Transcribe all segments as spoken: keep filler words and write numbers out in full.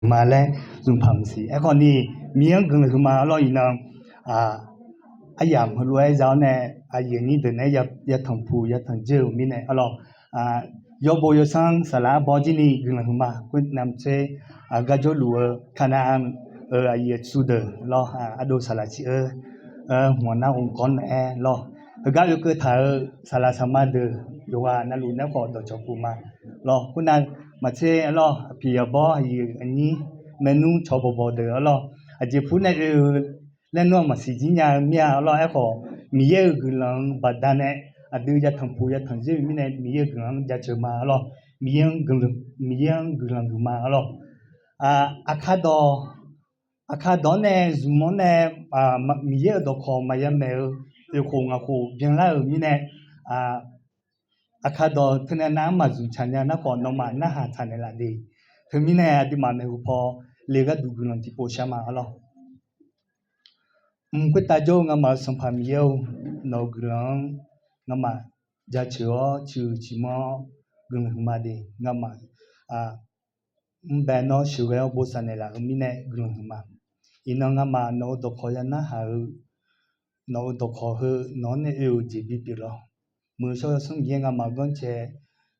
ma laer zmqpaq maqsiq. Aerkhawf ni, Miqyaer-anr guiqlanq huiqma arlawr. Iqnan, aryamq heulof-aer za-awr nae, aqyuif aqnyir deuq naeq-aer yatanq puq yatanq dzeur-euq mirnae arlawr, yawbo yawsanr saqlaq arbawr jir ni guiqlanq huiqma. Khoernav tser, gar jawrluf-eu Kaqnaqanq-euq aqyuif aqtsu deuq lawr, ardov saqlaq ciq-eu hmq-anr nar ghanr gawr naeq-aer lawr, heugar oekeuv taq-euq saqlaq saqma deuq yawqghaq navluf naeq-aer khawf dawqcawq puq ma lawr. Khoernav maqtser arlawr, aqpiq aqbawr aqyuif aqnyir maernmr cawq bawqbawq deuq arlawr, aqjeq pur nae oe-eu laer nawr-aq maqsiq jir nya-eu mir-a arlawr. Aerkhawf, Miqyaer-euq guiqlanq-anr baqdanae aqdui yatanq puq yatanq dzeur-euq mirnae, Miqyaer-euq guiqlanq-anr jaceuq ma arlawr. Miqyaer-anr guiqlanq, Miqyaer-anr guiqlanq huiqma arlawr. Aqkar dawq, aqkar dawq-anr nae zmq-anr nae, Miqyaer-euq dawqkawq maqya maeq-eu oeq khof ngaq khof byanlar-euq mirnae, aqkar dawq teunav nav-anr maqzmq tsaq nya nar khawf, nawmaf narhaq tsaq naeqlaf de. Teumirnae aqduimaf maeqhu paw le gharduq guiqlanq tiqpov shar ma arlawr. Mq khoertav jawr-eu ngamaf-euq Sanqpaq Miqyaer-or, nawq-euq guiqlanq-anr ngamaf jaceuq-awr ciqhuiq ciqmanr-awr guiqlanq huiqma de. Ngamaf mr bae nawr sheuqghae-awr bosav naeqlaf-eu mirnae guiqlanq huiqma. Iqnan ngamaf nawq-euq dawqkawq ya narhaq-eu, nawq-euq dawqkawq heu nawq-anr nae oe-euq jeq bipyeuf lawr. Muiq-eu shawr-eu yawsanr Miqyaer ngamaf-euq ganrcae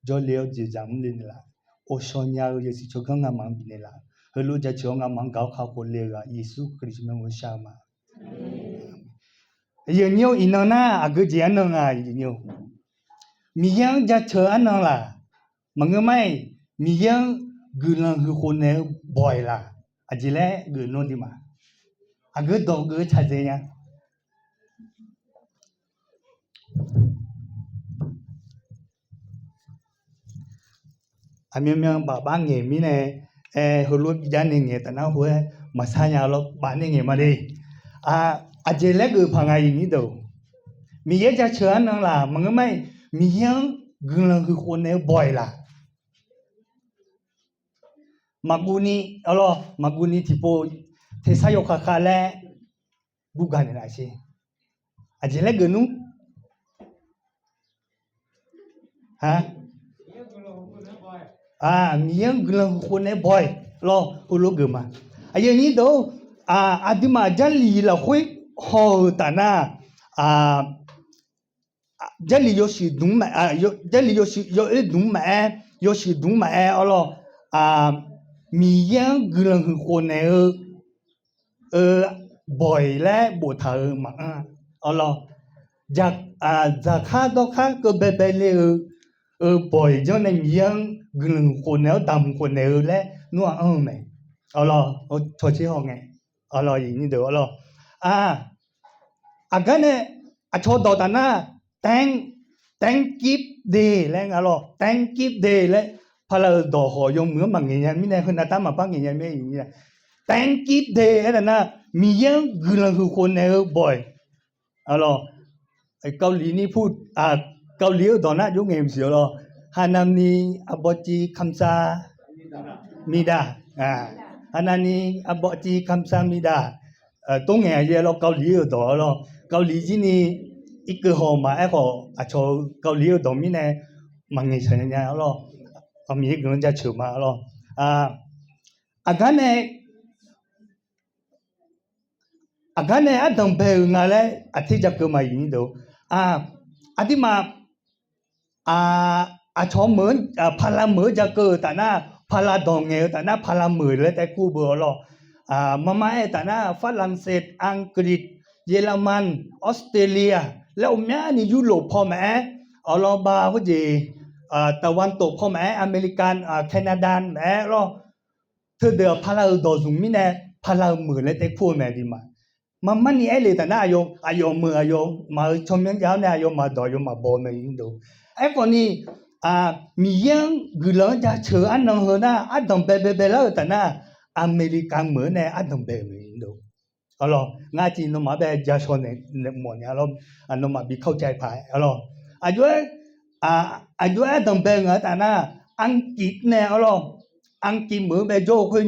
jawrle-awr jeqzaq mr le naeqlaf. Ghovshaw nya-eu yasiq tsawrganr ngamaf-anr bifnaeq laf. Heulof jaceuq-awr ngamaf-anr gaq-awr kakhof le-eu ghaq Yeqsur Kali tsawrmyanr-anr shar-eu ma. Aqyuif aqnyir-or, iqnan nar aqgeu jeq arnan nga. Miqyaer-anr jaceuq-eu arnan laq, maqngeur mar-iq Miqyaer-anr guiqlanq huiq khof naeq-eu bawq-iq laq, aqjeq laer geuf nawr duima. Aqgeu dawq geuf-eu tsaqdzae nya. Aqmyanmyan bafbax ngaeq mirnae, aer heulof bijav nae ngaeq taf nar heu-aer maqsar nya lawr, baf nae ngaeq ma le. Aqjeq laer geuf paq nga iq nyir deuq. Miqyaer jaceuq arnan laq, maqngeur mar-iq Miqyaer-anr guiqlanq huiq khof naeq-eu bawq-iq laq. Maqguv ni, arlawr, maqguv ni tiqpov tersar yawkhav khav laer guvgaq naeqlaf sher. Aqjeq laer geuf nmr. Miqyaer-anr guiqlanq huiq khof naeq-eu bawq-iq lawr, heulof geuf ma. Aqyuif aqnyir deuq-or, aqduimaf Jarlif lafkhoer haw-euq taf nar, Jarlif yawshuif dmq-a, Jarlif yawshuif yawoer dmq maqaer, yawshuif dmq maqaer arlawr, Miqyaer-anr guiqlanq huiq khof naeq-eu bawq-iq laer boftaq-euq maqanr-a. Arlawr, dzaqkar dawrkar keuv baebae le-eu bawq-iq janr nae Miqyaer-anr guiqlanq huiq khof naeq-awr damq khof naeq-eu laer nawr-aq anr-eu mae. Arlawr, cawtser hawngae, arlawr, iq nyir deuq arlawr. Aqgar nae aqcawq dawq taf nar, thank, thank give day laer nga lawr, thank give day laer paqlaq-euq dawq khawf yawmuiq-anr maqngaeq nya mirnae, heunav tar maqpar ngaeq nya mirnae, thank give day aer taf nar, Miqyaer-anr guiqlanq huiq khof naeq-eu bawq-iq. Arlawr, Kawvliq ni pu, Kawvliq-eu dawq nar jov ngaeq maqsiq arlawr, ฮานามิ อาบอจิ คัมซามิดา ฮานามิ อาบอจิ คัมซามิดา tov ngaeq-a yaer lawr, Kawvliq-eu dawq arlawr. Kawvliq jir ni irkeuv haw maqaer khawf, aqcawq-eu Kawvliq-eu dawq mirnae maqngaeq shaq nya nya arlawr. Aqmiq-aer guiqlanq jaceuq ma arlawr. Aqgar nae, aqgar nae ardanq bae-euq nga laer aqter ja keuv ma iq nyir deuq. Aqduimaf aqcawq meuq, paqlaq meuq-eu ja keuv-euq taf nar, paqlaq dawq ngaeq-eu taf nar paqlaq meuq laer taev kur beu arlawr. Maqma aer-eu taf nar, Farlanse, Aqgriq, Yeqlaqman, Australia laer ghawqmyani Yurlof paw maqaer, arlawr ba khoerjeq, ตะวันตก paw maqaer, America, Canada maqaer arlawr. Teudeuq-aq paqlaq-euq dawq zmq mirnae paqlaq-euq meuq laer taev kur-eu mae aqduimaf. Maqma ni aer le taf nar, aqyawf meuq aqyawfmaf-euq tsawrmyanr jav-awr nae aqyawfmaf dawq aqyawfmaf baw-eu mae iq nyir deuq. Aerkhawf ni, Miqyaer-anr guiqlanq-anr jaceuq-eu arnan heu nar, ardanq bae bae bae lar-euq taf nar, America meuq-anr nae ardanq bae-euq mae iq nyir deuq. Arlawr, ngar civ nawmaf-anr bae ja shaw naeq mawf nya lawr, nawmaf bi เข้าใจ paq-aer arlawr. Aqjox-aer, aqjox-aer ardanq bae ngaq-eu taf nar, Aqgriq nae arlawr, Aqgriq meuq-anr bae jawr-eu khoer,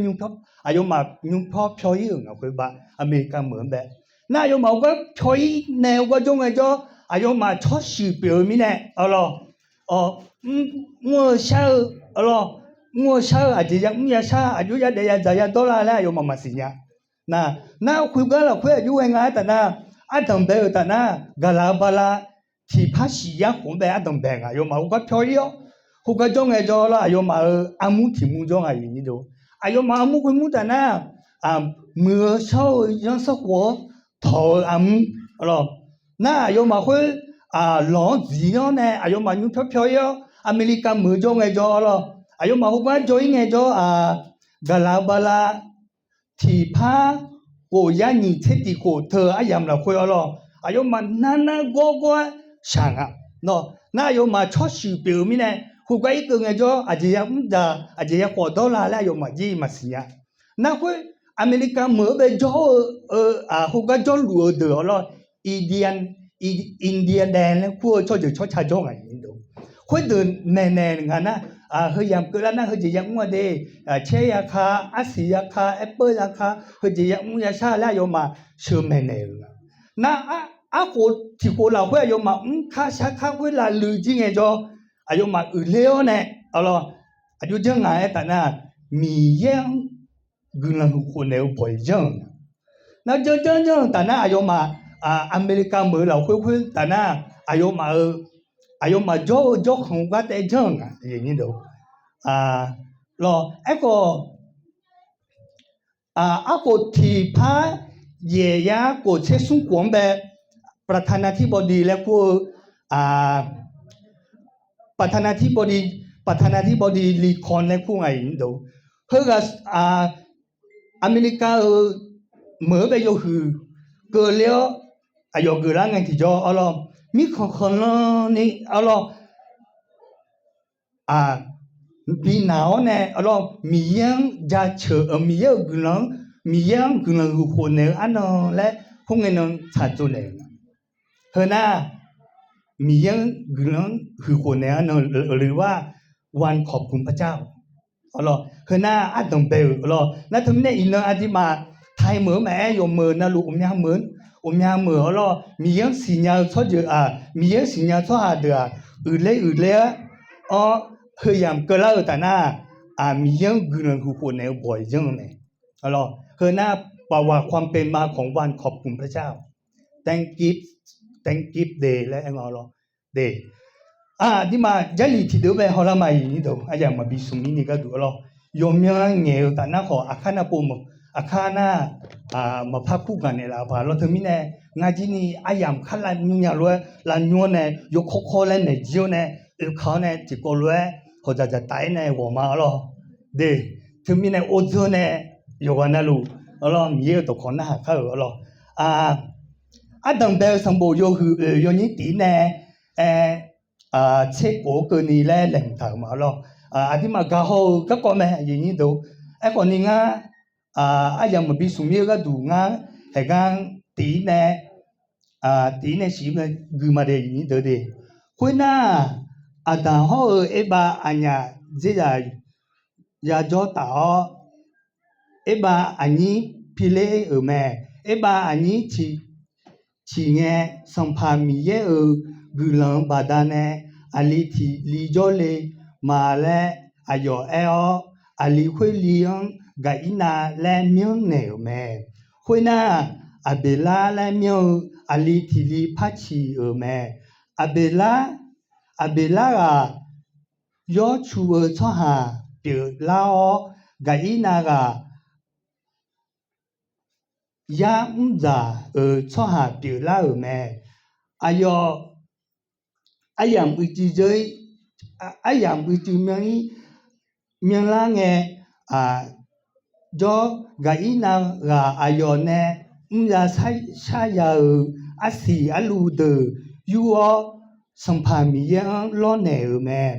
aqyawfmaf nymr pyawr pyawr-ir-euq ngaq khoer ba, America meuq-anr bae. Nar aqyawfmaf-euq gar pyawr-ir nae-eu gar jawr ngaejawr, aqyawfmaf tsawrshuif pyeuf-eu mirnae arlawr, mr-eu shar-eu arlawr, mr-eu shar-eu aqjeq ya mr ya shar, aqjox ya daef ya dzaq ya dawr la laer aqyawfmaf maqsiq nya. Nar, nar khoergar lafkhoer aqjox ghae nga aertaf nar, ardanq bae-euq taf nar, gaqlaq-eu bala tiqpar shif yar khof-anr bae ardanq bae nga. Aqyawfmaf khoergar pyawr-ir-awr, khoergar jawr ngaejawr lawr, aqyawfmaf-euq armur tiq mur jawr nga. Aqyawfmaf armur khoermur taf nar, muiq-eu shawr-eu zanrsanrkhof-anr tawq-eu armur lawr. Nar aqyawfmaf khoer lawq-anr dziq-anr nae aqyawfmaf nymr pyawr pyawr-ir-awr, Aqmeqlikav meuq-eu jawr ngaejawr lawr, aqyawfmaf khoergar jawr-ir ngaejawr-aq, gaqlaq-eu bala tiqpar khof yar nyiq tser tiq khof teu-eu aryamq lafkhoer-awr lawr, aqyawfmaf nar nar gawr gawr-aer shaq nga. Nar, nar aqyawfmaf tsawrshuif pyeuf-eu mirnae, khoergar irkeuv ngaejawr aqjeq ya mr dzaq aqjeq ya khawf dawr la laer aqyawfmaf jir maqsiq nya. Nar khoer, Aqmeqlikav meuq-anr bae jawr-eu, khoergar jawrluf-eu deuq-awr lawr, Indian, India laer kur-eu tsawrjeuq tsawrca jawr nga. Khoerdeuq maeqnaeq nga nar, heuyamq keuvlar nar heujeq ya mr-a de, caer ya ka, arsiq ya ka, aerpeur ya ka, heujeq ya mr ya shar laer aqyawfmaf sheuq maeqnaeq-euq nga. Nar, arkhof tiq khof lafkhoer aqyawfmaf mr kar shar kar khoer lavluiv jir ngaejawr, aqyawfmaf uiqler-awr nae, aqlawr, aqjox janr nga aertaf nar, Miqyaer-anr guiqlanq huiq khof naeq-eu bawq-iq janr-euq nga. Nar janr janr janr-eu taf nar aqyawfmaf, Aqmeqlikav meuq-eu lafkhoer khoer taf nar, aqyawfmaf-eu, aqyawfmaf jawr-eu jawrkhanq gar taef janr-euq nga. Lawr, aerkhawf, arkhof tiqpar yaeq yar khof tser smr khof-anr bae, ประธานาธิบดี laer kur-eu, ประธานาธิบดี ประธานาธิบดี Lincoln laer kur nga. Heughaq, Aqmeqlikav-euq meuq-anr bae yawhuiq keuvle-awr aqyawf geuflar ngae tiqjawr-awr lawr, mirkhanq khanqlan ni-awr lawr, binaq-awr nae, aqlawr, Miqyaer-anr jaceuq-eu, Miqyaer-euq guiqlanq-anr, Miqyaer-anr guiqlanq huiq khof naeq-eu arnan laer khoerngae nan tsaqtsov naeq-euq nga. Heu nar, Miqyaer-anr guiqlanq-anr huiq khof naeq-eu arnan, หรือว่า วันขอบคุณพระเจ้า Heu nar ardanq bae-euq lawr. Nar teumirnae iqnan aqduimaf ไทย meuq-anr maqaer, yawqmeuq navluf ghawqmya meuq-anr, ghawqmya meuq-awr lawr, Miqyaer-anr siqnya-eu tsawrjeuq-aq, Miqyaer-anr siqnya tsawrhaq deuq-aq, uiqler uiqler-awr heuyamq keuvlar-eu taf nar, Miqyaer-anr guiqlanq huiq khof naeq-eu bawq-iq janr-eu mae. Heu nar, ประวัติความเป็นมาของวันขอบคุณพระเจ้า Thanksgiving Day laer aer nga lawr. Aqduimaf Jarlif tiqdeuv bae hawlar ma, iqnyir deuq aryamq maqbi smq mir ni gharduq-awr lawr, yawqmyan ngaeq-eu taf nar khawf aqkar nar pov meuq, aqkar nar maqpar kur gaq naeqlaf-eu paq lawr. Teumirnae ngar jir ni aryamq kar lavnymr nya lof-aer lavnymr-awr nae yawkawr kawr laer naeq jir-awr nae oekaq-awr nae tiqkawv lof-aer hawqdzaq dzaqtaf-aer nae ghawq ma-awr lawr. De, teumirnae or dzeur nae yawqghaq navluf-awr lawr, Miqyaer-euq dawqkawq narhaq kar-euq-awr lawr. Ardanq bae-eu sanqbof yawhuiq oeq yawnyir tiq-ir nae aer, tser khof-anr keuvni laer laeqhmq taq-euq ma-awr lawr. Aqduimaf gaqhaw-eu garkawv mae, iqnyir deuq. Aerkhawf ni ngar aryamq maqbi smq mir-eu gharduq ngar haeqgar tiq-ir nae, tiq-ir nae shif-ir mae, gui ma de, iqnyir deuq de. Khoernar, Aqdaq hawr-eu Erbav aqnyaf dzerzaq yajawr taf-awr, Erbav aqnyir piler-euq mae. Erbav aqnyir ciq ngae, Sanqpaq Miqyaer-euq guiqlanq-eu baqdanae aqli tiq li jawrle ma laer aqyawf aer-awr, aqli khoer li-anr Gaqirnav laer myanrnaeq-euq mae. Khoernar, Aqbeqlar laer myanr-eu aqli tiq li par ciq-euq mae. Aqbeqlar, Aqbeqlar ghaq yawr cu-eu tsawrhaq pyeuflar-awr, Gaqirnav ghaq yar mr dzaq-euq tsawrhaq pyeuflar-euq mae. Aqyawf aryamq uicuiv dzeur-ir, aryamq uicuiv myanr-ir, myanrlar ngae, jawr Gaqirnav ghaq aqyawf nae mr ya sharya-euq arsiq arluv deuq yur-awr, Sanqpaq Miqyaer-anr lawrnaeq-euq mae.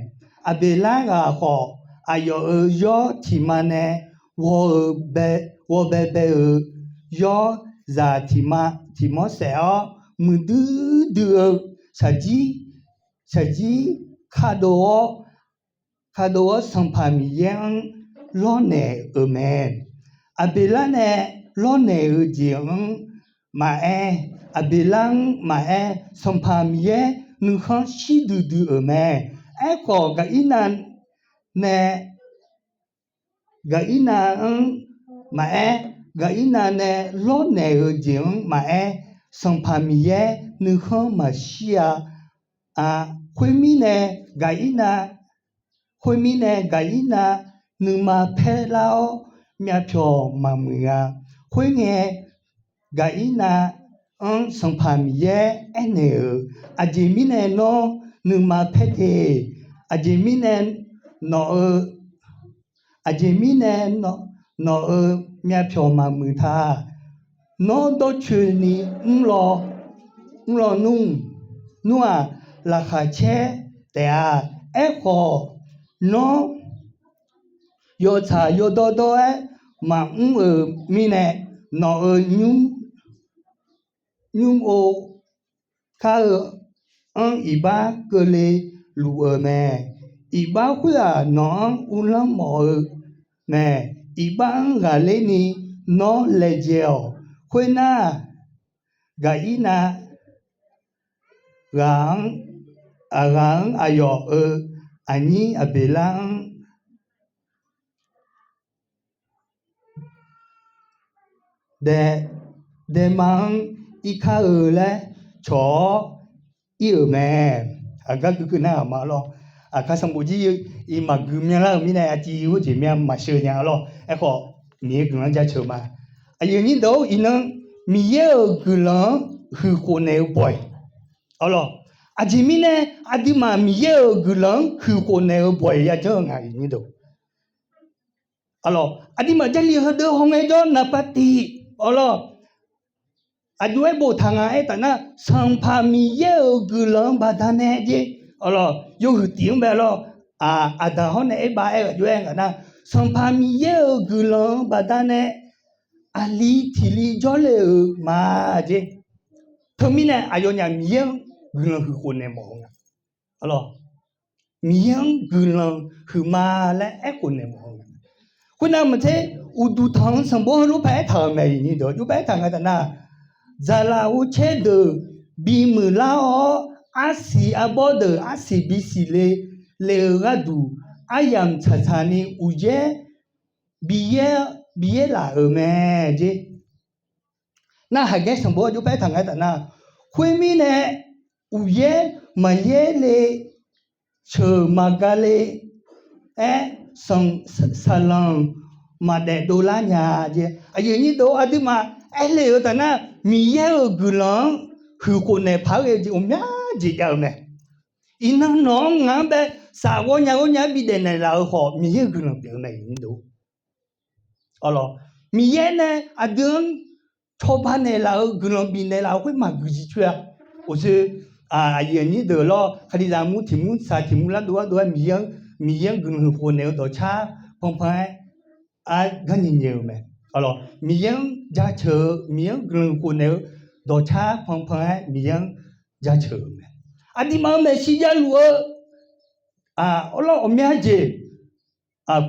Aqbeqlar ghaq khawf, aqyawf-euq yawr tiq ma nae ghawbae bae-euq yawr zaq tiq ma tiq mawr saef-awr, muiqdui dui-eu shaqjir, shaqjir kadov-awr, kadov-awr Sanqpaq Miqyaer-anr lawrnaeq-euq mae. Aqbeqlar nae lawrnaeq-eu jeq-anr maqaer, Aqbeqlar-anr maqaer, Sanqpaq Miqyaer nuikhanr shir duidui-euq mae. Aerkhawf, Gaqirnav nae Gaqirnav-anr maqaer, Gaqirnav nae lawrnaeq-eu jeq-anr maqaer, Sanqpaq Miqyaer nuikhanr maqshir-a. Khoermirnae, Gaqirnav, khoermirnae Gaqirnav nuima paerlar-awr myavpyawq maqmuiq-a. Khoerngae, Gaqirnav-anr Sanqpaq Miqyaer aernaeq-euq, Aqjeq mirnae nawr nuima paer te? Aqjeq mirnae nawq-eu, aqjeq mirnae nawq-euq myavpyawq maqmuiq ta? Nawr dawrcoeni mrlaw, mrlaw nmr, nmr-aq, laqkhaq caer taef-a. Aerkhawf, nawr yawtsaq yawdawr dawr-aer maqmr-euq mirnae, nawq-euq nymr, nymr-or kar-eu anr iqbax keuvle luf-eu mae. Iqbax khoer-aq, nawq-anr uvlanr mawf-eu mae. Iqbax-anr ghaqler ni nawr laejae-awq. Khoernar, Gaqirnav ghaq-anr, ghaq-anr aqyawf-euq aqnyir Aqbeqlar-anr dae, daema-anr irkar-eu laer cawq-awr ir-euq mae. Aqgar guikeuv nar ghaq ma lawr. Aqkar sanqbof jir iq maqgui myanlar-euq mirnae, aqciv heujeq myav maqsheu nya-a lawr. Aerkhawf, Miqyaer guiqlanq-anr jaceuq ma. Aqyuif aqnyir deuq-or, iqnan Miqyaer-euq guiqlanq-anr huiq khofnaeq-eu bawq-iq, a lawr. Aqjeq mirnae aqduimaf Miqyaer-euq guiqlanq-anr huiq khofnaeq-eu bawq-iq yajanr-eu nga, aqyuif aqnyir deuq. A lawr, aqduimaf Jarlif heudeuq hawngae jawr naqpav tiq, a lawr, aqjox-aer boftaq nga aertaq nar, Sanqpaq Miqyaer-euq guiqlanq-anr baqdanae jer, a lawr, yawhuiq tiq-anr bae lawr, aqdaq hawr nae aerbav aer-eu aqjox-aer nga nar, Sanqpaq Miqyaer-euq guiqlanq-anr baqdanae aqli tiq li jawrle-euq ma jer. Teumirnae aqyawfnyaf Miqyaer-anr guiqlanq huiq khofnaeq mawf-eu nga. A lawr, Miqyaer-anr guiqlanq huiqma laer aerkhof naeq mawf-eu nga. Khoernav maqtser, uqduq tanq-anr sanqbof heulof paq aertaq-euq mae, aqyuif aqnyir deuq, aqjox paq aertaq nga taf nar, dzaqlaf ghovcaer deuq bimuiq lar-awr, arsiq arbawr deuq arsiq bisiq le le-eu gharduq, aryamq tsaqtsaq ni uqyaer biyaer, biyaer laf-euq mae jer. Nar haqgaer sanqbof aqjox paq aertaq nga aertaq nar, khoermirnae uqyaer maqyaer le, ceuq maqga le, aer, saqlanq maqdaef dovlar nya jer. Aqyuif aqnyir deuq, aqduimaf aerle-euq taf nar, Miqyaer-euq guiqlanq-anr huiq khofnaeq paq-aer ghae jeq ghawqmya jeq jav-eu mae. Iqnan nawq-anr ngaq-anr bae saf ghawrnya ghawrnya-aer bidaef naeqlaf-eu khawf, Miqyaer-euq guiqlanq pyeuf-eu mae, aqyuif aqnyir deuq. A lawr, Miqyaer nae aqdui-anr cawba naeqlaf-eu, guiqlanq bifnaeq laf-eu khoer maqgui jircoer-a. Oqsoe, aqyuif aqnyir deuq lawr, Kalizaq mur tiq mur saq tiq mur lar dov lar dov-aer Miqyaer-anr, Miqyaer-anr guiqlanq huiq khofnaeq-eu dawqcar panpan-aer, ar, gar nyiq nyaeq-euq mae. A lawr, Miqyaer-anr jaceuq-eu, Miqyaer-anr guiqlanq huiq khofnaeq-eu dawqcar panpan-aer Miqyaer-anr jaceuq-euq mae. Aqduimaf-euq maeqshi javluf-eu, a, awrlawr ghawqmya jeq,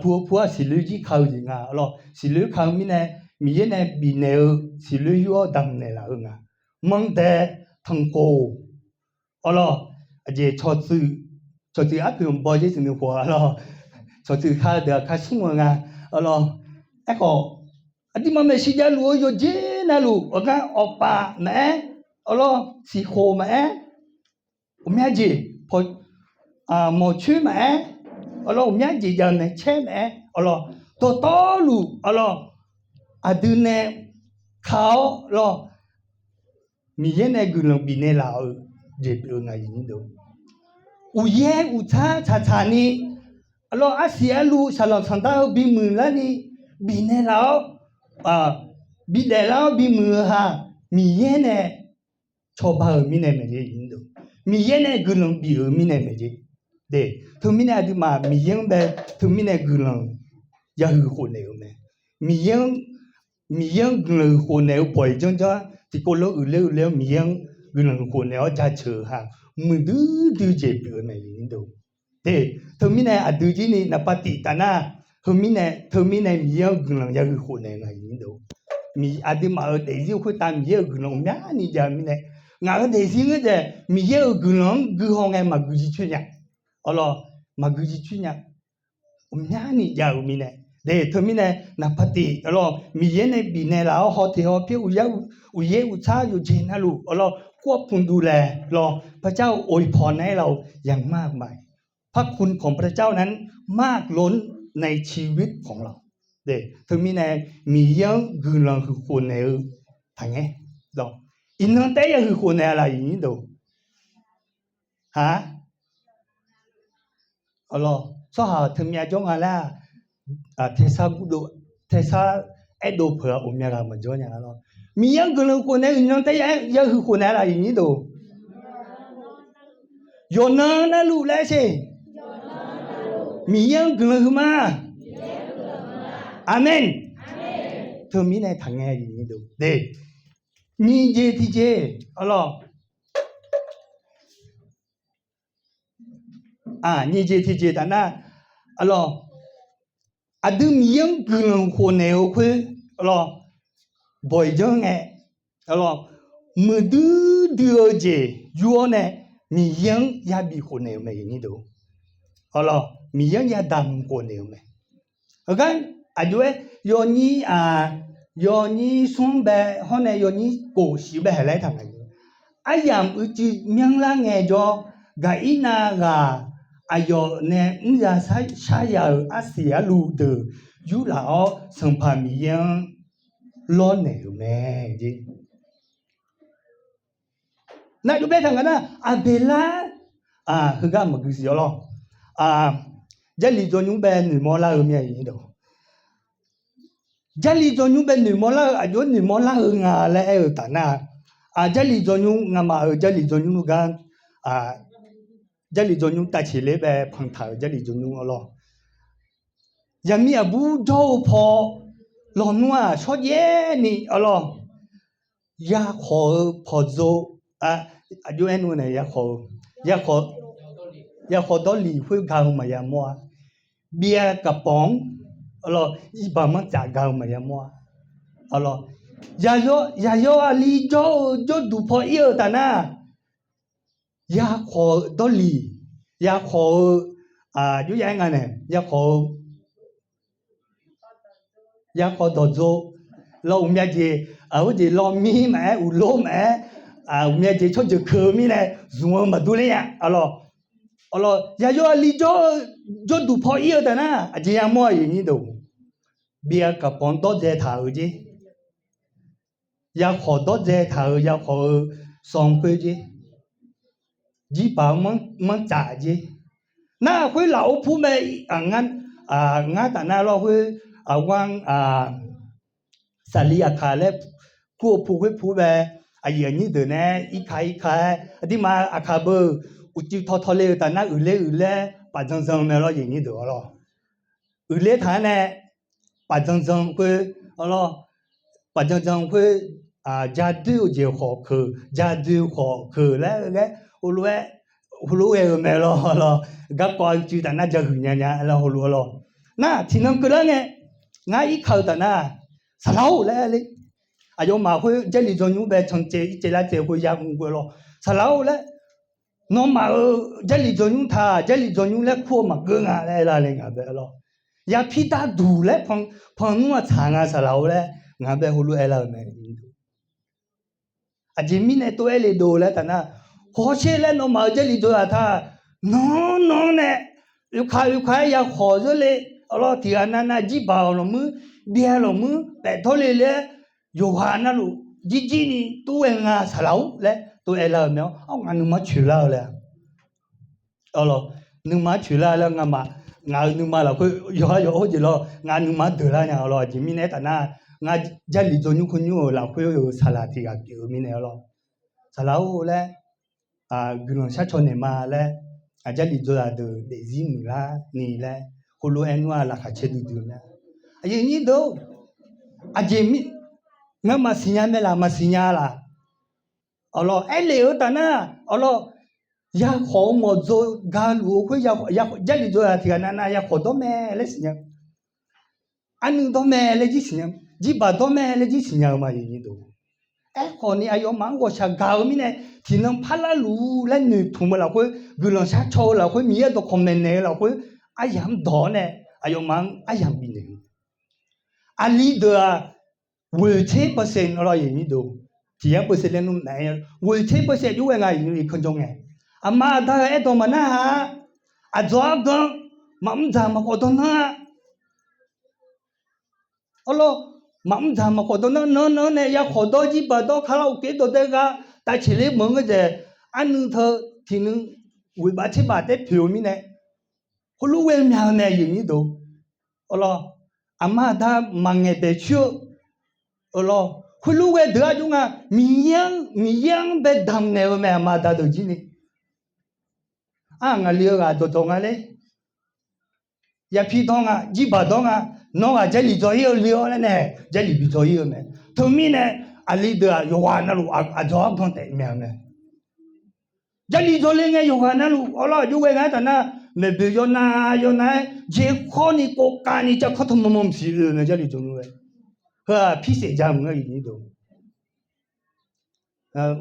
pu-eu pu-ar siqloer jir ka-eu jeq nga. A lawr, siqloer ka-eu mirnae, Miqyaer nae bifnaeq-eu siqloer yur-awr damqnaeq laf-eu nga. Manrdae, tanqkhof, a lawr, aqjeq cawqtsuif, cawqtsuif arpoeq mqbaw jer tsuif nuikhof, a lawr, cawqtsuif ka-eu deuq-aq ka smr-eu nga. A lawr, aerkhawf, aqduimaf maeqshi javluf-eu yawqjeq navluf, awqgar awqpaf maqaer, a lawr, siqkhof maqaer, ghawqmya jeq, mawqcoer maqaer, a lawr, ghawqmya jeq jav-eu mae, caer maqaer, a lawr, dawqtawvluf, a lawr, aqdui nae ka-awr lawr, Miqyaer nae guiqlanq bifnaeq laf-eu jeq pyeuf-eu nga, aqyuif aqnyir deuq. Uqyaer uqtsar tsaqtsaq ni, a lawr, arsiq arluv saqlanq sanqdar-eu bimuiq larni bifnaeq laf-awr, bidaef lar-awr bimuiq-eu ha, Miqyaer nae cawba-euq mirnae mae jeq, Miqyaer nae guiqlanq bif-euq mirnae mae jeq. Teumirnae aqduimaf Miqyaer-anr bae, teumirnae guiqlanq yahuiq khofnaeq-euq mae. Miqyaer-anr, Miqyaer-anr guiqlanq huiq khofnaeq-eu bawq-iq janrjanr-aer tiqkawv lof uiqler uiqler-awr Miqyaer-anr guiqlanq huiq khofnaeq-awr jaceuq-eu ha, muiqdui dui jeq pyeuf-eu mae, aqyuif aqnyir deuq. Teumirnae aqdui jir ni naqpav tif taf nar, heumirnae teumirnae Miqyaer-anr guiqlanq yahuiq khofnaeq-eu nga, aqyuif aqnyir deuq. Aqduimaf-euq daefzir khoertav Miqyaer-euq guiqlanq ghawqmyani jav-eu mirnae, ngaq-euq daefzir ngeur daef Miqyaer-euq guiqlanq-anr guihaw ngae maqgui jircoer nya. A lawr, maqgui jircoer nya. Ghawqmyani jav-euq mirnae, De, teumirnae naqpav tif arlawr, Miqyaer nae bifnaeq laf-awr haw teq haw pyaer uqyaer uqtsar yawqjeq navluf arlawr, ขอบคุณ duv laer lawr, พระเจ้าอวยพรให้เราอย่างมากมาย พระคุณของพระเจ้านั้นมากล้นในชีวิตของเรา Teumirnae Miqyaer-anr guiqlanq huiq khofnaeq-eu taqngaer. Iqnan taef-aer ya huiq khofnaeq-a laf iqnyir deuq. Aq, tsawrhaq-euq teumyav jawr nga laer-aq, tersar gurdov, tersar aerdov peuq-a ghawqmya ghaq maqjawr nya lawr. Miqyaer-anr guiqlanq khofnaeq-eu iqnan taef-aer ya huiq khofnaeq-a laf iqnyir deuq. Yawqnan navluf laer sher. Miqyaer-anr guiqlanq huiq ma. Aqmeq. Teumirnae taqngae iqnyir deuq de. Nyiq jeq tiqjeq arlawr. Aq, nyiq jeq tiqjeq taf nar arlawr, aqdui Miqyaer-anr guiqlanq khofnaeq-eu khoer arlawr, bawq-iq janr ngae arlawr, muiqdui dui-eu jeq yur-awr nae Miqyaer-anr yabif khofnaeq-euq mae iqnyir deuq. Arlawr, Miqyaer-anr yadaq mq khofnaeq-euq mae. Heugar aqjox-aer yawnyir aq, yawnyir smr bae hawr nae yawnyir kof shif bae haeq laer taq ngaq-eu. Aryamq uicuiv myanrlar ngaejawr, gaqirnav ghaq aqyawf nae mr ya sharya-euq arsiq arluv deuq yurlaf-awr Sanqpaq Miqyaer-anr lawrnaeq-euq mae jeq. Nar jov bae taq ngaq nar, Aqbeqlar heugar maqgui siq arlawr. Jarlif dzawnymr bae noeqmawr lar-eu mir-a iqnyir deuq. Jarlif dzawnymr bae noeqmawr lar-eu aqjox-aer noeqmawr lar-eu nga laer aer-eu taf nar, Jarlif dzawnymr ngamaf-euq Jarlif dzawnymr gar, Jarlif dzawnymr tavceq ler bae panqtaq-euq Jarlif dzawnymr arlawr. Zaqmiq aqbur jawr-eu paw lawnmr-aq shawrjaev ni arlawr. Yakhawf-eu pawqdzov, aqjox-aer nmr nae yakhawf-eu, yakhawf dawrliq khoergar-eu maqya mawr-a. Byav gaqpawq-anr arlawr, irbaq manrtsaf gar-eu maqya mawr-a. Arlawr, yaqyawf aqli jawr-eu jawrduq paw ir-eu taf nar, yakhawf-eu dawrliq, yakhawf-eu, aqjox-aer nga nae yakhawf-eu yakhawf dawqdzor, lawr uqmya jeq, aqjeq lawr mir maqaer, uqlor maqaer, uqmya jeq tsawrjeuq keuv-eu mirnae zmq-eu maqdur ler nya arlawr. Arlawr, yaqyawf aqli jawr-eu jawrduq paw ir-eu taf nar aqjeq yamawr-a iqnyir deuq. Byav gaqpawq-anr dawrdzae taq-euq jer. Yakhawf dawrdzae taq-euq yakhawf-eu sanqkhoer jer. Jirbaq-eu manrtsaf jer. Nar khoer lafov pur mae, ngar taf nar lawr khoer, aqghar, saqli aqkaq laer kur-eu pu khoer pu bae, aqyuif aqnyir deuq nae irka irka-aer aqduimaf aqkaq beu uqcif tawtaw le-eu taf nar uiqler uiqler paf dzandzan mae lawr, aqyuif aqnyir deuq arlawr. Uiqler taq-aer nae paf dzandzan khoer arlawr, paf dzandzan khoer, jadoer-eu jeq khawf keuq, jadoer khawf keuq laer ghae, heulof-aer, heulof ghae-eu mae lawr lawr. Garkawv uqcif taf nar jahuiq nya nya laer heulof-aer lawr. Nar tiqnan keuvlar ngae, ngar irka-eu taf nar, saqlaq-or laer le. Aqyawfmaf khoer Jarlif dzawnymr bae cancaev ircaev lar caev khoer yamr khoer lawr. Saqlaq-or laer, nawmaf-euq Jarlif dzawnymr taq, Jarlif dzawnymr laer kur-eu maqgeur nga laer aerlar le ngaq bae lawr. Yapir darduq laer panqnmr-aq tsaq nga saqlaq-or laer ngaq bae heulof-aer aerlar-eu mae. Aqjeq mirnae tov-aer le dov laer taf nar, hawsher laer nawmaf-euq Jarlif dzaw-aq taq, nanr nanr nae oekaq oekaq-aer yakhawf zeur le, arlawr tiqghaq navnav jirbaq-awq lawqmuir, byav lawqmuir paeftawr le laer, yawqghaq navluf jirjir ni tov-aer nga saqlaq-or laer tov-aer lar-eu mae-awr, ngaq nuima coeqlar-eu laer nuima coeqlar laer ngamaf, ngaq-euq nuima lafkhoer yawqhar yawq-or jeq lawr, ngaq nuima deuqlar nya lawr. Aqjeq mirnae aertaq nar, ngar Jarlif dzawnymr khoernymr-euq lafkhoer-euq saqlaq tiqghaq pyeuf-eu mirnae lawr. Saqlaq-or laer, guiqlanq sharcaw naeq ma laer, Jarlif dzaw zaqdeuq daefzir muiqlar ni laer, heulof-aer nmr-aq laqkhaq caer duidui-eu mae. Aqyuif aqnyir deuq-or, aqjeq mir, ngamaf siqnya mae laq, maqsiqnya laq? Arlawr, aerlef-eu taf nar, arlawr, yakhawf-eu mawqdzaw galuf-eu khoer, Jarlif dzaw zaq tiqghaq navnav yakhawf dawr mae laer siqnya. Arnuiv dawr mae laer jir siqnya. Jirbaq dawr mae laer jir siqnya-eu ma. Aerkhawf ni aqyawfmaf-anr ghawqshaq gaq-eu mirnae, tiqnan parlar luf-eu laer noeqtmq-eu lafkhoer, guiqlanq sharcaw-eu lafkhoer, Miqyaer dawqkawq maeqnaeq-eu lafkhoer, aryamq-anr dawq-awr nae aqyawfmaf-anr aryamq bifnaeq-eu Aqli deuq-aq, ghoeqtser เปอร์เซ็นต์ awr lawr, tiq yar เปอร์เซ็นต์ laer nmr naeq-aer, ghoeqtser เปอร์เซ็นต์ jov ghae nga, iqnan iqnan janr ngae. Aqma aqda-euq aerdawq maqnar haq-a. Aqdzawq argan, maqmr dzaq maqkhawf dawr nanr-a. Awr lawr, maqmr dzaq maqkhawf dawr nanr nanr nanr nae ya khawf dawr, jirbaq dawr, karaoke dawq dae gha, tavceqler meuq-anr ghae dzaeq, arnuiv teu tiqnuiv ghoeq baf tser baf taer poeq-eu mirnae, khoerlof ghae-eu myaq-eu mae, aqyuif aqnyir deuq. Awr lawr, aqma aqda maqngaeq baeq coer-eu, awr lawr, khoerlof ghae deuq-aq jov nga, Miqyaer-anr, Miqyaer-anr bae damq naeq-eu mae, aqma aqda deuq jir ni. Ar, ngaqli-eu ghaq dawqdawq nga ler. Yapir dawr nga, jirbaq dawr nga, nawr ghaq Jarlif dzaw ir-eu le-awr laer nae, Jarlif bi dzaw ir-eu mae. Teumirnae, aqli deuq-aq yawqghaq navluf aqdzawq argan taef myav-eu mae. Jarlif dzaw le ngae yawqghaq navluf, awr lawr, aqjox ghae nga-aer taf nar, maeqboeq yawnav yawnav-aer jeq khawr ni kov kav ni javkanr teu manr manr mqsiq oe-eu mae, Jarlif dzaw nymr-aer. Heu-aq pirsaef ja mq-anr, iqnyir deuq.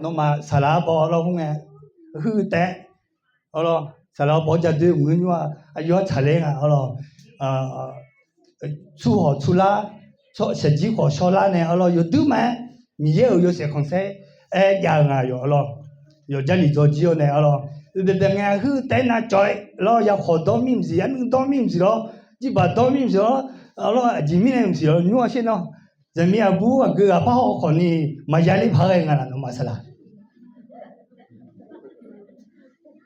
Nawmaf saqlaq arbaw lawr khoerngae, huiq taef-aer, awr lawr, saqlaq arbaw-anr ja doer mq-anr nymr-aq, aqyawf-anr tsaqler nga, awr lawr, tsur hawq tsur lar, shaqjir khawf shawrlar nae, awr lawr, yawduir maqaer, Miqyaer-euq yawshaef khanqsaer aer jav-eu nga yawf, awr lawr, yawf Jarlif dzaw jir-awr nae, awr lawr, oeq baebae ngae huiq taef-aer navcawv-aer lawr, ya khawf dawr mir mqsiq, arnuiv dawr mir mqsiq lawr, jirbaq dawr mir mqsiq lawr, awr lawr, aqjeq mirnae mqsiq lawr, nymr-awr sher nawr, zaqmiq aqbur aqgeu ghaq par haw khawf ni maqya ler paq-aer ghae nga laf, nawmaf saqlaq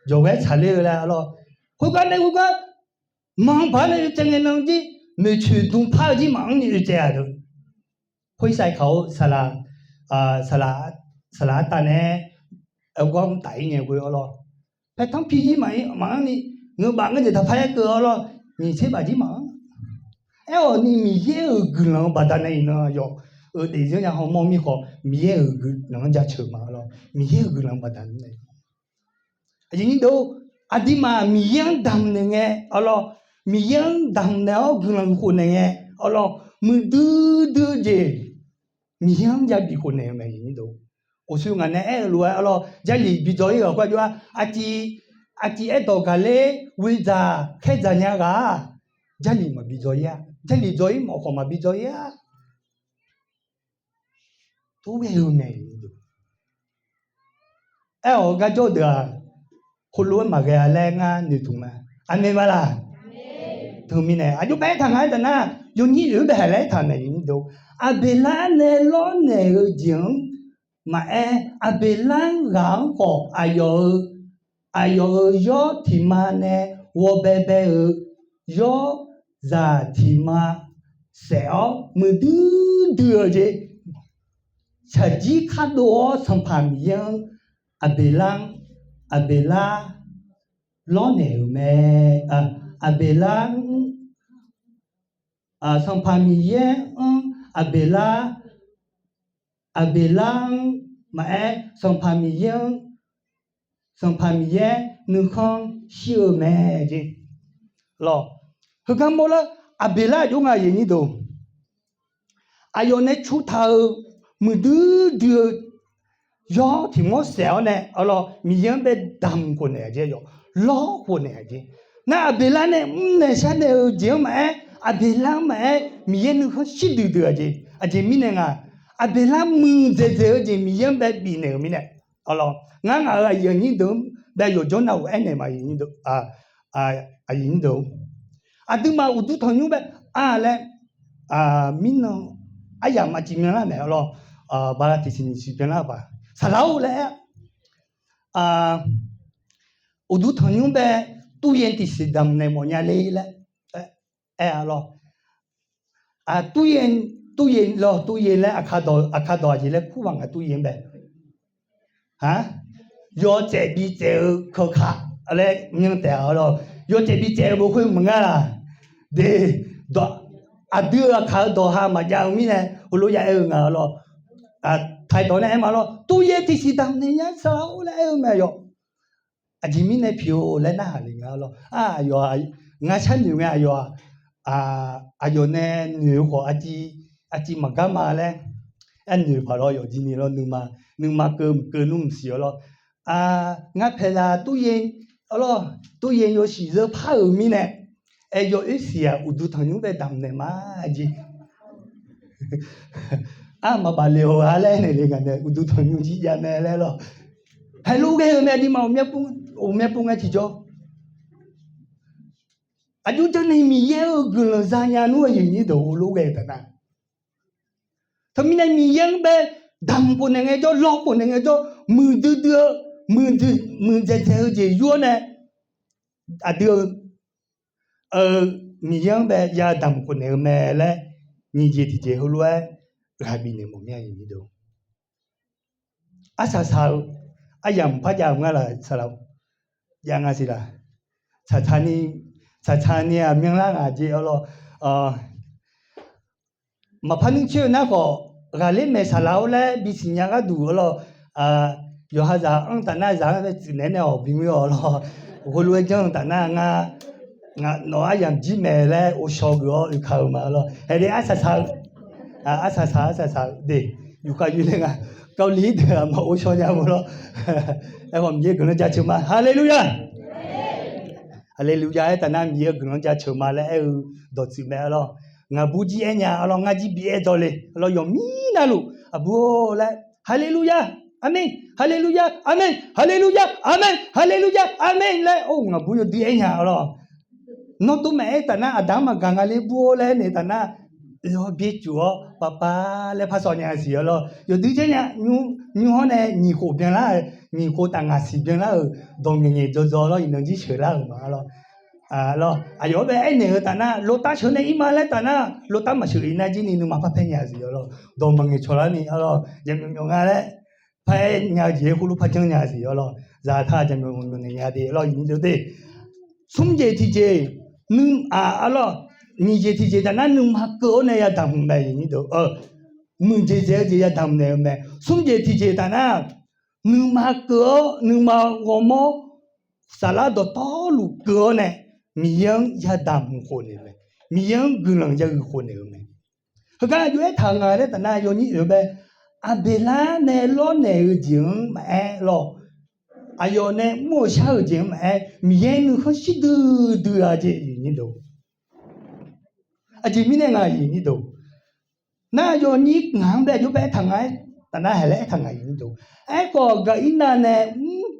jawqghaer tsaqler-eu laer, awr lawr, khoergar nae khoergar, manq-anr baq-aer nae oe tsaev ngae nan jir, maeqtsoeq dm par-eu jir maqanr ni oe tsaev-a deuq. Khoer saqkaq-or, saqlaq, saqlaq artav nae-aer, aergawr mr taf-ir ngae ghoe, awr lawr, paertanr pi jir maqanr ni, ngeur baf ngeur jeq taqpar-aer keuv, awr lawr, nyiq tser baf jir maqanr. Aer-awq ni Miqyaer-euq guiqlanq-eu baqdanae iqnan yawf-eu daefzir-anr ya hawmawr mir khawf, Miqyaer-euq guiqlanq-anr jaceuq ma, awr lawr, Miqyaer-euq guiqlanq baqdanae. Aqyuif aqnyir deuq, aqduimaf Miqyaer-anr damqnaeq ngae, awr lawr, Miqyaer-anr damqnaeq-awr guiqlanq khof naeq ngae, awr lawr, muiqdui dui-eu jeq Miqyaer-anr yabif khof naeq-eu mae, aqyuif aqnyir deuq. Uqshoe ngaq nae aer-eu lof-aer, awr lawr, Jarlif bi dzaw ir-euq khoer aqjox-a, aqtiv, aqtiv aerdawq gaqler ghoe dzaq khaer dzaq nya ghaq-aq, Jarlif maqbi dzaw ir-a. Jarlif dzaw ir mawf khawf maqbi dzaw ir-a. Tov ghae-eu mae, aqyuif aqnyir deuq. Aer-awq-eu garjawr deuq-aq, heulof-aer maqghae-a laer ngar noeqtmq ma. Aqmeq ma laq? Teumirnae aqjox bae aertaq nga-aer taf nar, yawnyir oeq-anr bae haq laer aertaq mae, aqyuif aqnyir deuq. Aqbeqlar nae lawrnaeq-eu jeq-anr maqaer, Aqbeqlar-anr ghaq-anr khawf aqyawf-eu, aqyawf-euq yawr tiq ma nae ghawbaebae-euq yawrzaq tiq ma saef-awr muiqdui dui-eu jeq, shaqjir kardov-awr Sanqpaq Miqyaer-anr Aqbeqlar-anr, Aqbeqlar lawrnaeq-euq mae. Aqbeqlar-anr, Sanqpaq Miqyaer-anr Aqbeqlar, Aqbeqlar-anr maqaer, Sanqpaq Miqyaer-anr, Sanqpaq Miqyaer nuikhanr shir-eu mae jeq. Lawq, heugar mawrlar Aqbeqlar aqjox nga, aqyuif aqnyir deuq. Aqyawf nae cutaq-eu muiqdui dui-eu yawr tiq mawr saef-awr nae, awr lawr, Miqyaer-anr bae damq khof naeq-a jeq, yawf lawr khof naeq-a jeq. Nar Aqbeqlar nae mrnaeq sharnaeq-eu jeq-anr maqaer, Aqbeqlar-anr maqaer, Miqyaer nuikhanr shir duidui-a jeq. Aqjeq mirnae nga, Aqbeqlar muiqdzaeq dzaeq-eu jeq Miqyaer-anr bae bifnaeq-euq mirnae, awr lawr, ngar ngaq-euq aqyuif aqnyir deuq-anr bae yawqjawr navluf aernaeq ma, aqyuif aqnyir deuq. Aqduimaf uqduq tanqnymr bae-a laer, mirnan aryamq maqcif myanlar mae, awr lawr, bala tiqsiq nyiq siq byanlar-eu paq, saqlaq-or laer aer, uqduq tanqnymr bae, ตู้เย็น tiqsiq damqnaeq mawfnya le laer aer-a lawr. ตู้เย็น lawr, ตู้เย็น laer aqkar dawq, aqkar dawq aqjeq laer kur ma nga, ตู้เย็น bae. Yawtsaef bitsaef-eu keuka laer myan taef-a lawr. Yawtsaef bitsaef-eu bof khoer maqngar laq. De, aqdui-eu aqkaq-eu dawq ha maqjav-eu mirnae heulof ya aer-eu nga lawr. Taqdawq nae aer ma lawr, ตู้เย็น tiqsiq damqnaeq nya saqlaq-or laer aer-eu mae yawf. Aqjeq mirnae piq-or laer narhaq le nga lawr. Aqyawf, ngar sharnoeq ngae aqyawf-aq, aqyawf nae noeq-eu khawf aqciv maqgar ma laer, aernoeq paq lawr, yawf jir ni lawr, nuima, nuima keuv mqkeuv nmr mqsiq-awr lawr. Ngar paeqzaq ตู้เย็น lawr, ตู้เย็น yawshuif zeur par-euq mirnae, aer, yawoer siq-aq uqduq tanqnymr bae damqnaeq ma jeq. Armaqbaf le-awq-a laer aernaeq le ngaq nae uqduq tanqnymr jir jav mae laer lawr. Heulof ghae-eu mae aqduimaf ghawqmya pov ngae tiqjawr. Aqjox janrnaeq Miqyaer-euq guiqlanq zanya nmr-eu aqyuif nyir deuq heulof ghae-eu taf nar, teumirnae Miqyaer-anr bae damq khofnaeq ngaejawr, lawr khofnaeq ngaejawr, muiqdui dui-eu, muiqdzaeq dzaeq-eu jeq yur-awr nae, aqdui-eu Miqyaer-anr bae ya damq khofnaeq-eu mae laer, nyiq jeq tiqjeq heulof-aer ghaq bifnaeq mawf mir-a. Arsaq saq-eu aryamq par jav-eu ngar laq saqlaq-eu jav nga siq laq. Tsaqtsaq ni aqmyanlar ngaq jeq arlawr, maqpar nmr coer-eu nar khawf, ghaqler maeq saqlaq-awr laer bisiq nya gharduq arlawr, yawqha zaq-anr taf nar zaq-anr bae tsuif naeq-aer nae-awq bingoer-awq lawr. Heulof-aer janr-eu taf nar ngar, nawq-eu aryamq jir maeq laer ghovshaw geuf-awr oeka-eu ma lawr. Haeq le arsaq saq-eu, arsaq saq arsaq saq-eu de, yufkhav yuf le nga, kawvliq deuq-aq maqghovshaw nya-eu lawr. Aerkhawf Miqyaer guiqlanq jaceuq ma. Haleluya! Haleluya aer taf nar Miqyaer-eu guiqlanq jaceuq ma laer aer-eu dawqtsuif mae arlawr. Ngaqbur jir aer nya arlawr, ngar jir bi aer dawq le arlawr, yawqmir navluf aqbur-or laer, Haleluya! Aqmeq! Haleluya! Aqmeq! Haleluya! Aqmeq! Haleluya! Aqmeq! laer or ngaqbur yawdui aer nya arlawr. Nawr tov maqaer taf nar aqda-anr maqgaq nga le bur-or laer aernaeq taf nar, yawbyaer cuf-awr pav pav laer par sawv nya siq arlawr. Yawdui janr nya, nymr hawr nae nyiq khof byanlar-euq, nyiq khof taf ngaq siq byanlar-euq dawq ngaeq ngaeq dzaw dzaw lawr, iqnan jir sheuqlar-euq ma arlawr. Lawr aqyawf-anr bae aernaeq-eu taf nar, lawrtav sheuq nae ir ma laer taf nar, lawrtav maqsheuq ir nar jir ni nuima par paer nya siq arlawr. Dawq maqngaeq cawq lar ni arlawr, jaqmyawf myawf nga laer par aer nya-eu jeq-aer khoerlof par janr nya siq arlawr. Zaqtaq jaqmyawf myawf naeq nya de arlawr, iqnyir deuq de. Smr jeq tiqjeq, nui-aq arlawr, nyiq jeq tiqjeq taf nar nuima keuv-awr nae yadamq hmq mae, iqnyir deuq. Muiqdzaeq dzaeq-eu jeq yadamq naeq-eu mae. Smr jeq tiqjeq taf nar, nuima keuv-awr nuima ghawrmawr saflar dawqtawvluf keuv-awr nae, Miqyaer-anr yadamq hmq khofnaeq-eu mae. Miqyaer-anr guiqlanq ya huiq khofnaeq-eu mae. Heugar aqjox aertaq-eu nga laer taf nar, yawnyir oeq bae, Aqbeqlar nae lawrnaeq-eu jeq-anr maqaer lawr, aqyawf nae mr-eu shar-euq jeq-anr maqaer, Miqyaer nuikhanr shir duidui-a jeq, iqnyir deuq. Aqjeq mirnae nga, iqnyir deuq. Nar yawnyir ngaq-anr bae aqjox bae aertaq nga-aer taf nar, haeq laer aertaq nga, iqnyir deuq. Aerkhawf Gaqirnav nae mr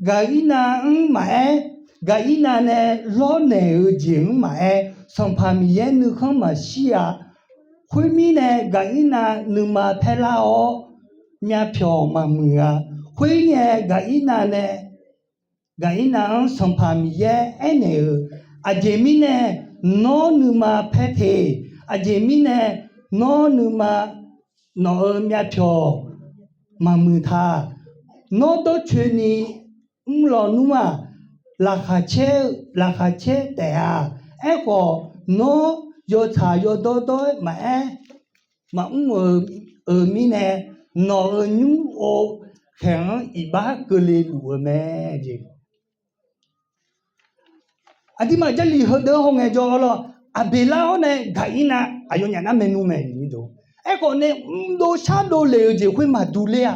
Gaqirnav-anr maqaer, Gaqirnav nae lawrnaeq-eu jeq-anr maqaer, Sanqpaq Miqyaer nuikhanr maqshir-a. Khoermirnae Gaqirnav nuima paerlar-awr, myavpyawq maqmuiq-a. Khoerngae Gaqirnav nae, Gaqirnav-anr Sanqpaq Miqyaer aernaeq-euq, Aqjeq mirnae nawr nuima paer te. Aqjeq mirnae nawr nuima, nawq-euq myavpyawq maqmuiq ta. Nawr dawrcoeni mrlawnmr-aq, laqkhaq caer-eu, laqkhaq caer taef-a. Aerkhawf, nawr yawtsaq yawdawr dawr-aer maqaer, maqmr-euq, euq mirnae, nawq-euq nymr-or, khaeq-anr iqbax keuvle luf-eu mae jeq. Aqduimaf Jarlif heudeuq-anr hawngae jawr-awr lawr, Aqbeqlar-awr nae Gaqirnav aqyawfnyaf nar maernmr mae, iqnyir deuq. Aerkhawf nae mrdov shardov lef-eu jeq khoer maqdur ler-a.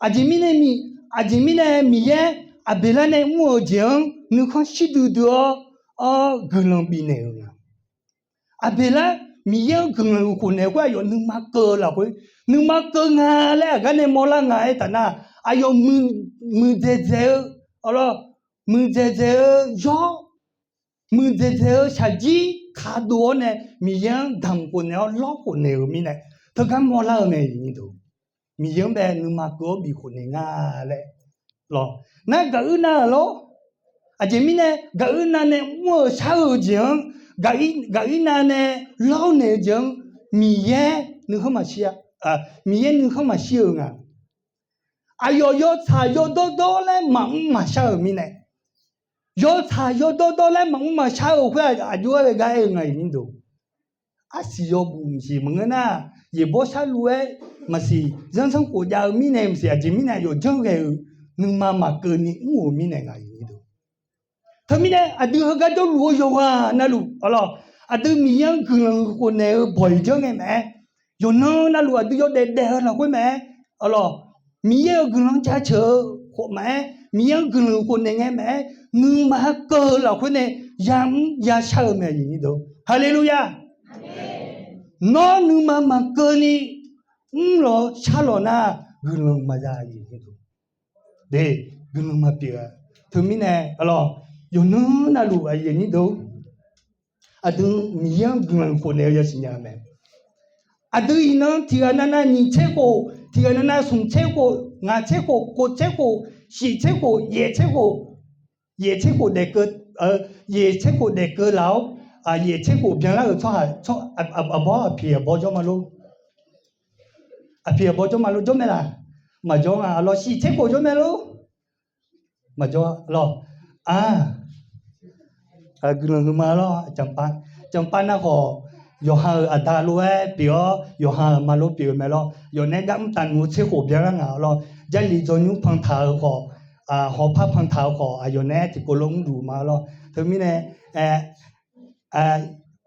Aqjeq mirnae, aqjeq mirnae Miqyaer Aqbeqlar nae mr-euq jeq-anr nuikhanr shir duidui-awr, awr guiqlanq bifnaeq-euq nga. Aqbeqlar Miqyaer-anr guiqlanq huiq khofnaeq khoer aqyawf nuima keuv-eu lafkhoer, nuima keuv nga laer aqgar nae mawrlar nga-aer taf nar, aqyawf muiqdzaeq dzaeq-eu, awr lawr, muiqdzaeq dzaeq-eu yawr, muiqdzaeq dzaeq-eu shaqjir kaqdov-awr nae Miqyaer-anr damq khofnaeq-awr lawr khofnaeq-euq mirnae, teugar mawrlar-eu mae, iqnyir deuq. Miqyaer-anr bae nuima keuv-awr bif khofnaeq nga laer lawr. Nar Gaqirnav-euq lawr. Aqjeq mirnae Gaqirnav nae mr-euq shar-eu jeq-anr, Gaqirnav nae lawrnaeq-eu jeq-anr, Miqyaer nuikhanr maqshir-a, Miqyaer nuikhanr maqshir-eu nga. Aqyawf yawtsaq yawdawr dawr laer maqmr maqshar-euq mirnae, yawtsaq yawdawr dawr laer maqmr maqshar-euq khoer aqjox-aer ghae gar aer-eu nga, iqnyir deuq. Arsiq yawbuf maqsiq maqngeur nar, yaeqbawr sharluf-aer maqsiq, zanrsanrkhof jav-eu mirnae maqsiq, aqjeq mirnae aqyawf janrghae-eu nuima maqkeuv ni mr-euq mirnae nga, iqnyir deuq. Teumirnae aqdui heugar jawrluf-eu yawqghaq navluf, awr lawr, aqdui Miqyaer-anr guiqlanq huiq khofnaeq-eu bawq-iq janr ngae maqaer, yawqnan navluf aqdui yawdaef daef-eu lafkhoer maqaer, awr lawr, Miqyaer-euq guiqlanq jaceuq-eu khof maqaer, Miqyaer-anr guiqlanq huiq khofnaeq ngae maqaer, nuima keuv-eu lafkhoer nae yamr yashar-eu mae, iqnyir deuq. Haleluya! Nawr nuima maqkeuvni mrlawq sharlawq nar, guiqlanq maqza aqyuif nyir deuq. De, guiqlanq maqpyeuf-a. Teumirnae arlawq, yawqnan navluf aqyuif aqnyir deuq, aqdui Miqyaer-anr guiqlanq khofnaeq-eu yasiq nya-eu mae. Aqdui iqnan tiqghaq navnav nyiq tser khof, tiqghaq navnav smq tser khof, ngaq tser khof, kof tser khof, shif tser khof, yaef tser khof, yaef tser khof daef keuv, yaef tser khof daef keuv laf-awr, yaef tser khof byanlar-euq tsawrhaq, aqbawr aqpiq aqbawr jawr ma lor. Aqpiq aqbawr jawr ma lor, jawr mae laq? Maqjawr nga arlawq, shif tser khof jawr mae lor. Maqjawr lawr. Aq, guiqlanq huiqma lawr. Canqpav nav khawf, yawqha-euq aqda lof-aer pyeuf-awr, yawqha-euq ma lof pyeuf-eu mae lawr. Yawf nae gar mr taf nmr-eu tser khof byanlar ngaq lawr. Jarlif dzawnymr pantaq-eu khawf, hawpar pantaq-eu khawf, aqyawf nae tiqkawv lof mrluf ma lawr. Teumirnae,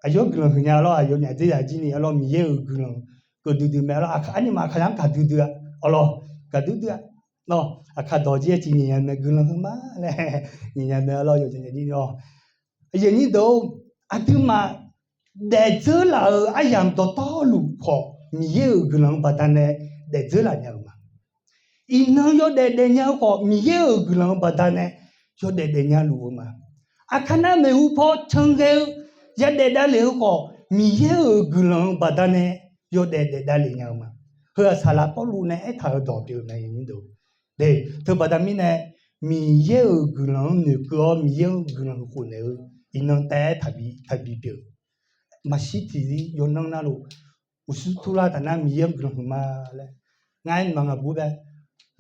aqyawf guiqlanq huiqnya lawr. Aqyawfnyaf dzerzaq jir ni arlawr, Miqyaer-euq guiqlanq keuv duidui mae lawr. Arnima aqkaqzaq-anr gaq duidui-a, arlawq, gaq duidui-a. Nawr aqkaq dawq jir-aer civ nyiq nya mae, guiqlanq huiqma laer nyiq nya mae arlawr. Yawqjeq aqnyir deuq-or, aqduimaf daefdzeur laf-euq aryamq dawqtawvluf khawf, Miqyaer-euq guiqlanq-eu baqdanae daefdzeur laf nya-euq ma. Iqnan yawdaef daefnya-eu khawf, Miqyaer-euq guiqlanq-eu baqdanae yawdaef daefnya luf-eu ma. Aqkaq nar maeqhu paw can ghae-eu yadaef davlef-eu khawf, Miqyaer-euq guiqlanq-eu baqdanae yawdaef daef davlef nya-eu ma. Heu-aq saqlaq Pawrluv nae aertaq-euq dawq pyeuf-eu mae. Teu baqda mirnae, Miqyaer-euq guiqlanq-anr noeqkeuv-awr Miqyaer-anr guiqlanq khofnaeq-eu iqnan taef-aer taqbi pyeuf. Maqshir tiqzir yawqnan navluf uqsur turlar taf nar Miqyaer-anr guiqlanq huiqma laer ngar aer maq ngaq bur bae.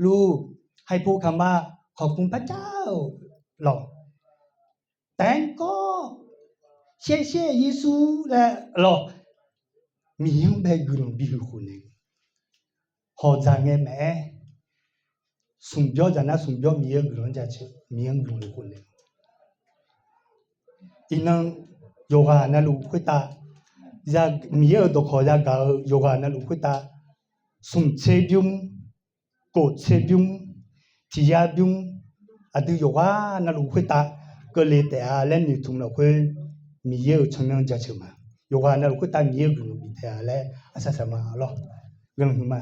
Lur, haipu kaqma, khawqkmq par car-euq lawq, taef-aer kawr, shaershaer Yeqsur laer lawq, Miqyaer-anr bae guiqlanq bihuiq khofnaeq. Hawq dzaq ngae maqaer, smq byawr dzaq nar smq byawr Miqyaer-anr guiqlanq-anr jaceuq, Miqyaer-anr guiqlanq-eu khofnaeq. Iqnan yawqghaq navluf khoertav, Miqyaer-euq dawqkawq yagaq-eu yawqghaq navluf khoertav, smq tser bymr, kof tser bymr, tiq yar bymr, aqdui yawqghaq navluf khoertav keuvle taef-a laer noeqtmq lafkhoer, Miqyaer-euq tsawrmyanr jaceuq ma. Yawqghaq navluf khoertav Miqyaer-euq guiqlanq bif taef-a laer arsaq saq ma lawr. Guiqlanq huiqma.